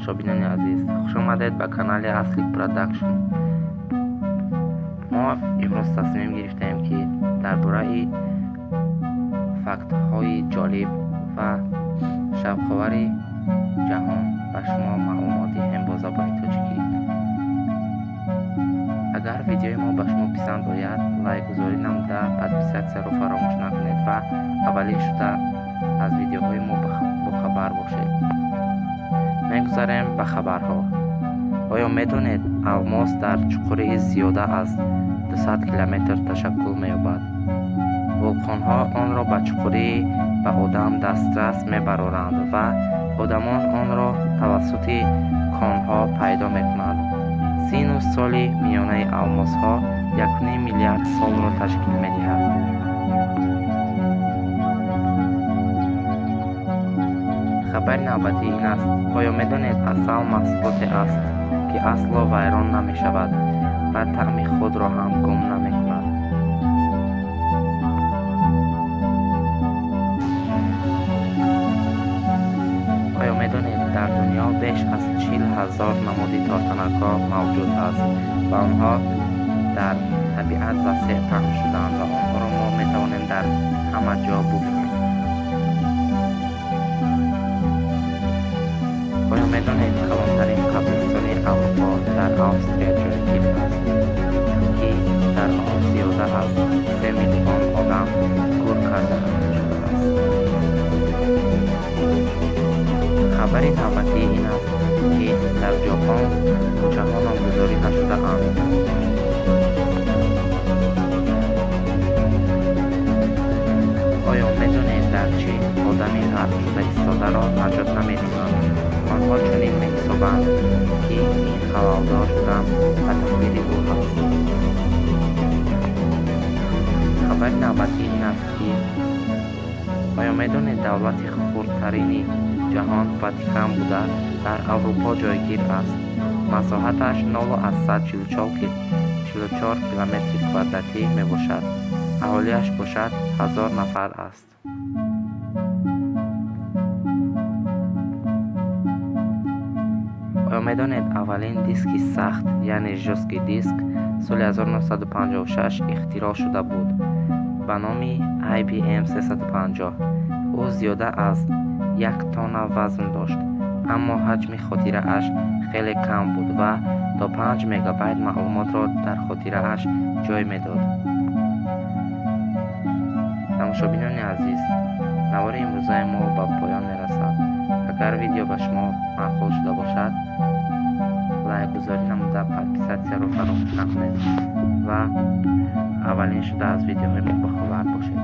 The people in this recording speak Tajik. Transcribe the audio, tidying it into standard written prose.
Тамошобинони азиз, хуш омадед ба канали Аслик Продакшн. Мо имрӯз тасмим гирифтаем, ки дар бораи фактҳои ҷолиб ва шавқовари ҷаҳон ба шумо маълумот диҳем бо забони тоҷикӣ. Агар видеои мо ба шумо писанд ояд, лайкгузорӣ намуда, подписатсияро фаромӯш накунед ва аввалин шуда аз видеоҳои мо бохабар бошед. Мегузарем ба хабарҳо. Оё медонед, алмос дар чуқурии зиёда аз 200 километр ташаккул меёбад? Вулқонҳо онро ба чуқурии ба одам дастрас мебароранд ва одамон онро тавассути конҳо пайдо мекунанд. Синну соли миёнаи алмосҳо 1,5 миллиард солро ташкил медиҳад. Хабари навбатӣ ин аст: оё медонед, асал маҳсулоте аст, ки асло вайрон намешавад ва таъми худро ҳам гум намекунад? Оё медонед, дар дунё беш аз 40 000 намуди тортанакҳо мавҷуд аст ва онҳо дар табиат васеъ паҳн шудаанд ва онҳоро мо метавонем дар ҳама ҷо бубинем? Оё медонед, калонтарин қабристони Аврупо дар Австрия ҷойгир аст, ки дар он зиёда аз 3 миллион одам гур карда шудааст? Хабари навбатӣ ин аст, ки дар Ҷопон кӯчаҳо номгузорӣ нашудаанд. Оё медонед, дар Чин одами ғарқшуда истодаро наҷот намедиҳанд? Онҳо чунин меҳисобанд, ки ин халалдор шудан ба тақдири ӯ аст. Хабари навбатӣ ин аст, ки оё медонед, давлати хурдтарини ҷаҳон Ватикан буда, дар Аврупо ҷойгир аст. Масоҳаташ 0,44 километри квадратӣ мебошад, аҳолиаш бошад 1000 нафар аст. Оё медонед, аввалин диски сахт, яъне жёсткий диск, соли 1956 ихтироъ шуда буд ба номи IBM 350. Ӯ зиёда аз 1 тонна вазн дошт, аммо ҳаҷми хотирааш хеле кам буд ва то 5 мегабайт маълумотро дар хотирааш ҷой медод. Тамошобинони азиз, навори имрӯзаи мо ба поён мерасад. Агар видео ба шумо маъқул шуда бошад, лайкгузорӣ намуда, подписатсияро фаромӯш накунед ва аввалин шуда аз видеоҳои мо бохабар бошед.